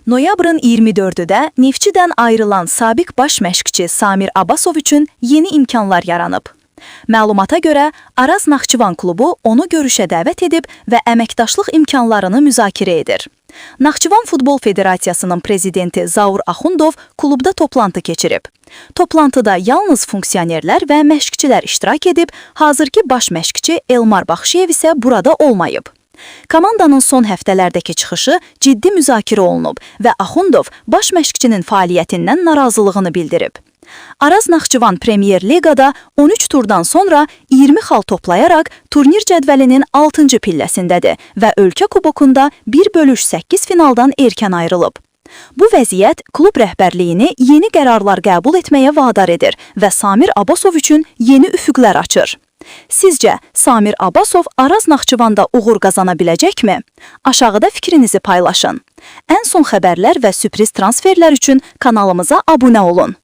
Noyabrın 24-də Neftçidən ayrılan sabiq baş məşqçi Samir Abbasov üçün yeni imkanlar yaranıb. Məlumata görə, Araz Naxçıvan klubu onu görüşə dəvət edib və əməkdaşlıq imkanlarını müzakirə edir. Naxçıvan Futbol Federasiyasının prezidenti Zaur Axundov klubda toplantı keçirib. Toplantıda yalnız funksionerlər və məşqçilər iştirak edib, hazırki baş məşqçi Elmar Baxşiyev isə burada olmayıb. Komandanın son həftələrdəki çıxışı ciddi müzakirə olunub və Axundov baş məşqçinin fəaliyyətindən narazılığını bildirib. Araz Naxçıvan Premyer Liqada 13 turdan sonra 20 xal toplayaraq turnir cədvəlinin 6-cı pilləsindədir və ölkə kubokunda 1/8 finaldan erkən ayrılıb. Bu vəziyyət klub rəhbərliyini yeni qərarlar qəbul etməyə vadar edir və Samir Abbasov üçün yeni üfüqlər açır. Sizcə Samir Abbasov Araz Naxçıvanda uğur qazana biləcəkmi? Aşağıda fikrinizi paylaşın. Ən son xəbərlər və sürpriz transferlər üçün kanalımıza abunə olun.